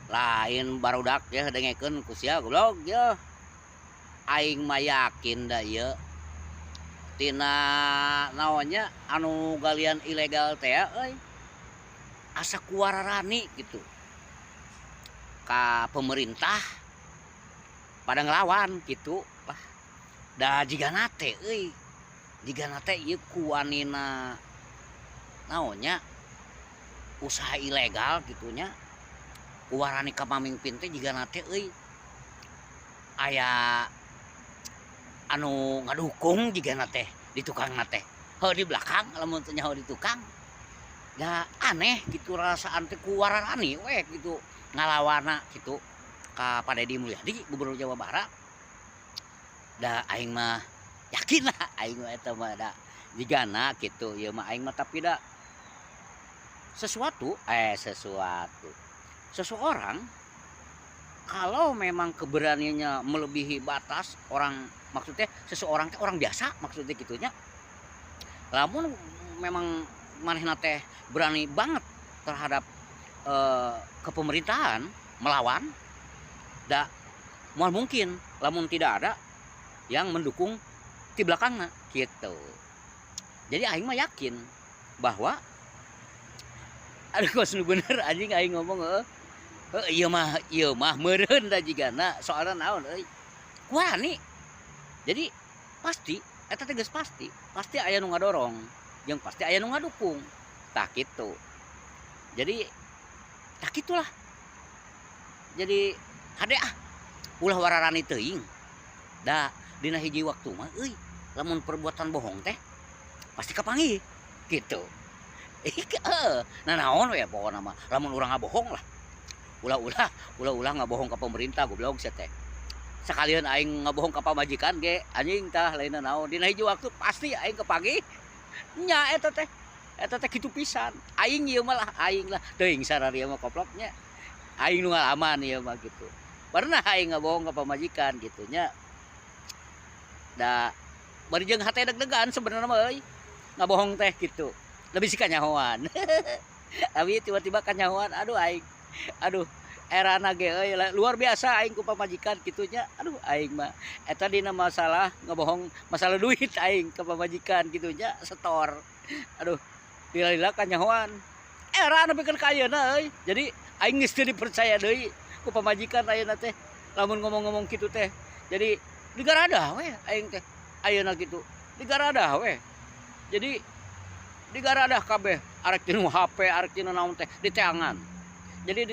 Lain barudak ya, dengekeun ku sia, goblok ya. Aing mah yakin da ieu tina naonnya anu galian ilegal teh euy, asa kuwararani gitu ka pemerintah pada ngelawan gitu lah. Da jigana teh euy, jigana teh ieu kuwanina naonnya usaha ilegal gitunya, kuwarani ka pamimpin teh jigana teh euy aya anu ngadukung jigana teh di tukangna teh, heuh, di belakang. Lamun teu nyaho di tukang da aneh gitu rasaan teh, kuwarani we gitu ngalawana gitu ka Pak Dedi Mulyadi, Gubernur Jawa Barat. Da aing mah yakin lah, aing mah eta mah da jigana gitu ieu mah aing mah. Tapi da sesuatu eh sesuatu seseorang kalau memang keberaniannya melebihi batas orang, maksudnya seseorang teh orang biasa maksudnya gitunya, lamun memang manehna teh berani banget terhadap kepemerintahan melawan, da moal mungkin lamun tidak ada yang mendukung di belakangna gitu. Jadi aing mah yakin bahwa, aduh, kos nu bener anjing aing ngomong, heuh. Heuh, ieu mah meureun da jigana, soalna naon euy, kuarani. Jadi pasti eta teh geus pasti, pasti aya nu ngadorong jeung pasti aya nu ngadukung, tah kitu. Jadi tah kitulah. Jadi hade ah, ulah wararani teuing. Da dina hiji waktu mah euy, lamun perbuatan bohong teh pasti kapanggih gitu. Heeh, nanaon we pokona mah lamun urang ngabohong lah. Ulah-ulah, ulah-ulah ngabohong ka pemerintah, goblok sia teh. Sakalian aing ngabohong ka pamajikan ge anjing, tah lain naon, dina hiji waktu pasti aing kapanggih nya eta teh. Eta teh kitu pisan. Aing ieu mah lah, aing lah teuing sararia mah koploknya. Aing nu ngalaman ieu mah gitu. Pernah aing ngabohong ka pamajikan gitu nya. Da bari jeung hate deg-degan sebenarnya mah euy, ngabohong teh gitu. Lebih sih kanyahoan. Tapi tiba-tiba kanyahoan, aduh aing. Aduh, erana ge euy luar biasa aing ku pamajikan kitu nya. Aduh, aing mah eta dina masalah ngabohong masalah duit aing ke pamajikan kitu nya, setor. Aduh, lila-lila kanyahoan. Era nepikeun ka ayeuna euy. Jadi aing geus teu dipercaya deui ku pamajikan ayeuna teh. Lamun ngomong-ngomong kitu teh. Jadi digaradah we aing teh ayeuna kitu. Digaradah we. Jadi digaradah kabeh, arek tinu HP, arek tinu naon teh diteangan. Jadi